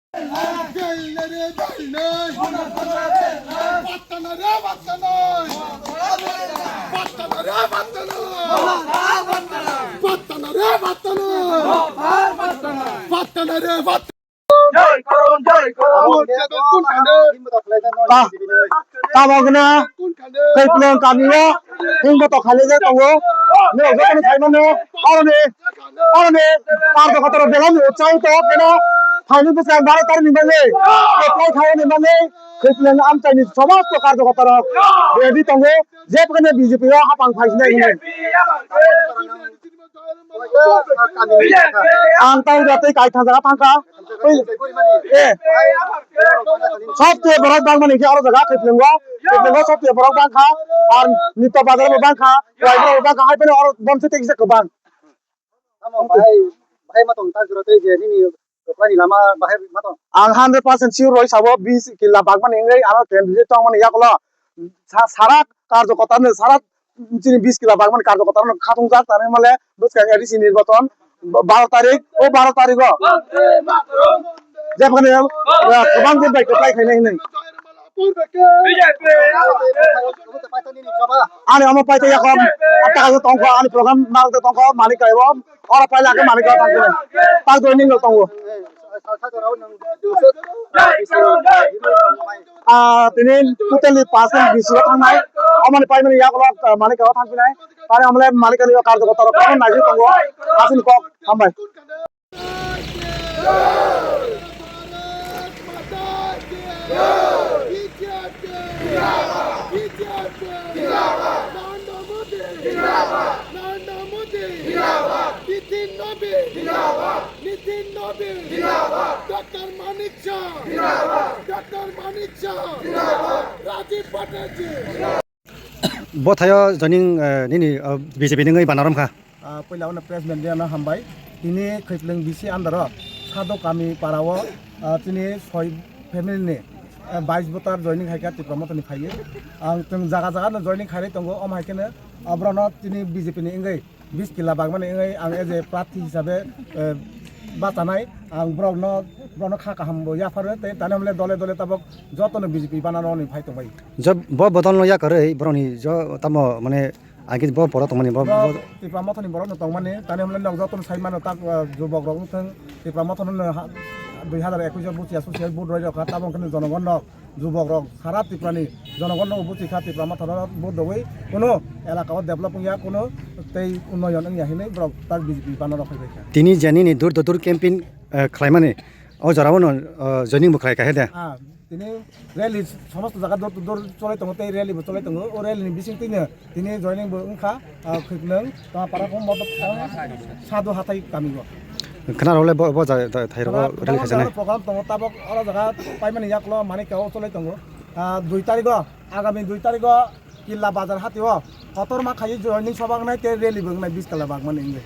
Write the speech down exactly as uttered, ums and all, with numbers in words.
Ta-, tabokno Khaipleng kamio himbo to khailai tongo. Norok jotono sai mano, aroni, aroni karjo kotor belai ni uchai to keno phaini bwskango baro tarikni bagwi apply khaini bagwi Khaipleng amchaini somosto karjo kotor ready tongo, je phano B J P o hapang phaisinai hinwi. Ang tei da tei kaitha jaga thangkha. Eh, sob tei borok bangmani khe oro jaga Khaipleng o, Khaipleng o sob tei borok bangkha, ar nito bazar bo bangkha, wai borok bangkha, hai phano oro bomse tei kisa kwbang. Tamo bahai, bahai ma tong tak jora tei je nini kwplai ni lama bahai ma tong. Ang hundred percent sure roi sabo bis killa bagmani wngwi ano candidate tongmani yakulo sa-, sara karjo kotor no sara chini bis killa bagmani karjo kotor no khatung jak tani male bwskang A D C nirbaton baro tarik o baro tarik o jephane kwbang vote bai kwplai khainai hinwi. Ani omo paita yakom, taka tongkho, ani program narok tongkho, mani kaibo, oro paila ke mani kaibo tangkhe. Tak doi ning tongo. Ah, tini totally percent bisi o thangnai. Omoni paimani yakulo, ah, mani kaibo thangphinai. Tari omole mani kaibo karjo kotor o naisi tongo. Asini kok, hambai. Bo thaio joining, eh, nini, eh, B J P ni wngwi bana romkha. Ah, puila o press media no hambai. Tini Khaipleng B C under o Sado kami para o, ah, tini soi family ni, ah, bais voter joining khaikha Tipra Motha ni phaiwi. Ang chwng jaga jaga no joining khairwi tongo, omo hai kheno, ah, borok no tini B J P ni wngwi bis killa bagmani wngwi ang as a prarthi hisabe, eh, bachanai. Ang borok no, borok no kha kaham bo yapharwi tei tani hamle dole dole tabok joto no B J P bana rw ni phai tongbai. Job bo bodol no yakarwi borok ni jo tamo mane Agini bo borok tongmani, bo, bo, bo Tipra Motha ni borok no tongmani, tani hwnle nok joto no sai mano, tak, ah, jubok rok wng thung, Tipra Motha no ha, dui hazar ekwis o buchi ya, social vote roi rok kha, tabok khe jonogon no, jubok rok, sara Tripura ni jonogon no buchi kha, Tipra Motha no vote rogwi kuno elaka o develop wng ya, kuno tei unnoyon wng ya hinwi borok tak B J P bana rok phai bai kha. Tini je nini door to door campaign, eh, khlaimani, o jora o no, eh, joining bo khlai kha he de. Ah, Tini rally somosto jaga door to door cholai tongo, tei rally bo cholai tongo. O rally ni bising twi no tini joining bo wngkha, ah, Khaipleng, Toapara, Modo, Sado hathai kami o. Khna rok le bo, bo ja-, ja-, thai rogo rally khajana. Program tongo, tabok oro jaga paimani yaklo Manikya o cholai tongo. Ah, dui tarik o, agami dui tarik o Killa Bazar hati o kotorma khai joining sobha wngnai tei rally bo wngnai bis kala bagmani wngwi.